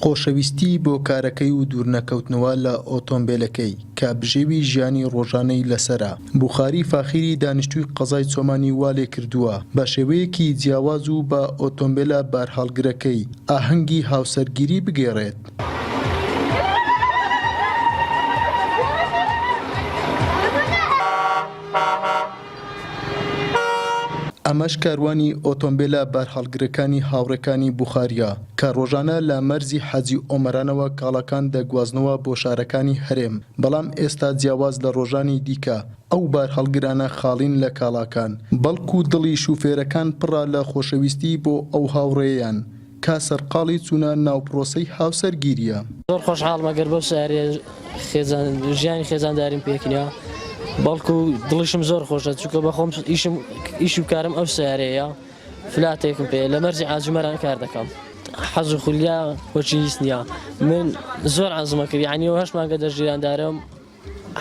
خۆشەویستی بۆ کارەکەی و دوورنەکەوتنەوە لە ئۆتۆمبێلەکەی کە بژێوی ژیانی ڕۆژانەی لەسەرە، بوخاری فاخیری دانیشتووی قەزای چۆمانی وا لێکردووە بە شێوەیەکی جیاواز و بە ئۆتۆمبێلە بارهەڵگرەکەی ئاهەنگی هاوسەرگیری بگێڕێت. ئەمەش کاروانی ئۆتۆمبێلە بارهەڵگرەکانی هاوڕێکانی بوخارییە کە ڕۆژانە لە مەرزی حاجی ئۆمەرانەوە کاڵاکان دەگوازنەوە بۆ شارەکانی هەرێم، بەڵام ئێستا جیاواز لە ڕۆژانی دیکە ئەو بارهەڵگرانە خاڵین لە کاڵاکان، بەڵکو دڵی شوفێرەکان پڕە لە خۆشەویستی بۆ ئەو هاوڕێیەیان کە سەرقاڵی چوونە ناو پرۆسەی هاوسەرگیرییە. زۆر خۆشحاڵم ئەگەر بەو سەیارەیە خێزان ژیانی خێزانداریم پێک نییە بەڵکو دڵیشم زۆر خۆشە چونکە بەخۆم ئیشم ئیش و کارم ئەو سیارەیە فلاتێکم پێ لە مەرزی عاجمەران کار دەکەم حەز و خولیا وەچی هیچ نییە من زۆر عەزمە کرد یعنی هەشت مانگە دەژیراندارم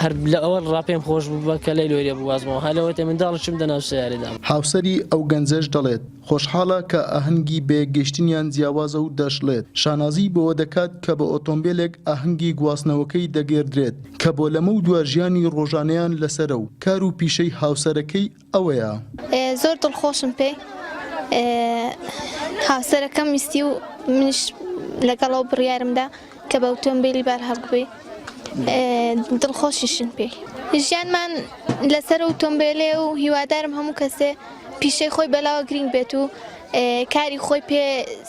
هەر لە ئەوەل ڕا پێم خۆش بوو بە کە لەی لۆریە بگوازمەوە هەر لەوەتەی منداڵیشم دەناو سەیارەدا. هاوسەری ئەو گەنجەش دەڵێت، خۆشحاڵە کە ئاهەنگی بەیەکگەیشتنیان جیاوازە و دەشڵێت، شانازی بەوە دەکات کە بە ئۆتۆمبێلێک ئاهەنگی گواستنەوەکەی دەگێردرێت کە بۆ لەمەودوا ژیانی ڕۆژانەیان لەسەرە و کار و پیشەی هاوسەرەکەی ئەوەیە. زۆر دڵخۆشم پێی هاوسەرەکەم ویستی و منیش لەگەڵ ئەو بڕیارمدا کە بە ئۆتۆمبیلی بارهەڵگری دڵخۆشیشن پێی. ژیانمان لەسەر ئۆتۆمبیلێ و هیوادارم هەموو کەسێ پیشەی خۆی بەلاوە گرینگ بێت و کاری خۆی پێ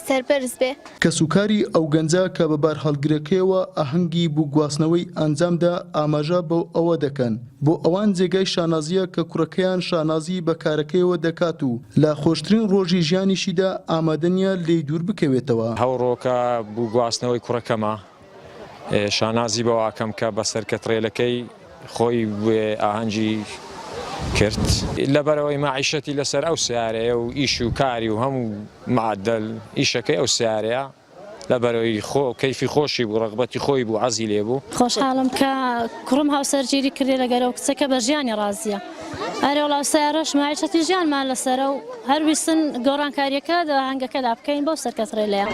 سەربەرز بێ. کەسوکاری ئەو گەنجە کە بە بارهەڵگرەکەیەوە ئاهەنگی بووکگواستنەوەی ئەنجامدا ئاماژە بۆ ئەوە دەکەن، بۆ ئەوان جێگای شانازییە کە کوڕەکەیان شانازی بە کارەکەیەوە دەکات و لە خۆشترین ڕۆژی ژیانیشیدا ئامادە نییە لێی دوور بکەوێتەوە. هەوڕۆکە بوو گواستنەوەی کوڕەکەمە، شانازی بەوە ئەکەم کە بە سەرکەتڕێلەکەی خۆی ئاهەنگی کرد. لەبەرئەوەی مەعیشەتی لەسەر ئەو سەیارەیە و ئیش و کاری و هەموو مەعەدەل ئیشەکەی ئەو سەیارەیە، لەبەرئەوەی خۆ کەیفی خۆشی بوو، ڕەغبەتی خۆی بوو، عەزی لێ بوو. خۆشحاڵم کە کوڕم هاوسەرگیری کردی لەگەر ئەو کچە کە بە ژیانی ڕازیە. ئەرێوەڵا سەیارەش مەعیشەتی ژیانمان لەسەرە و هەر ویستن گۆڕانکاریەکە لە ئاهەنگەکەدا بکەین بەو سەرکەتڕێلەیە.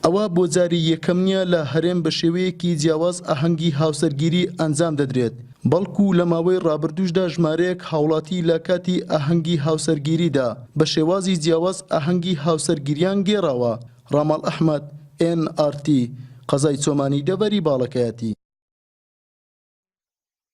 ئەوە بۆ جاری یەکەم نییە لە هەرێم بە شێوەیەکی جیاواز ئاهەنگی هاوسەرگیری ئەنجام دەدرێت، بەڵکو لە ماوەی ڕابردووشدا ژمارەیەک هاوڵاتی لە کاتی ئاهەنگی هاوسەرگیریدا بە شێوازی جیاواز ئاهەنگی هاوسەرگیریان گێڕاوە. ڕاماڵ ئەحمەد، ئێن ئاڕ تی، قەزای چۆمانی دەڤەری باڵەکایەتی.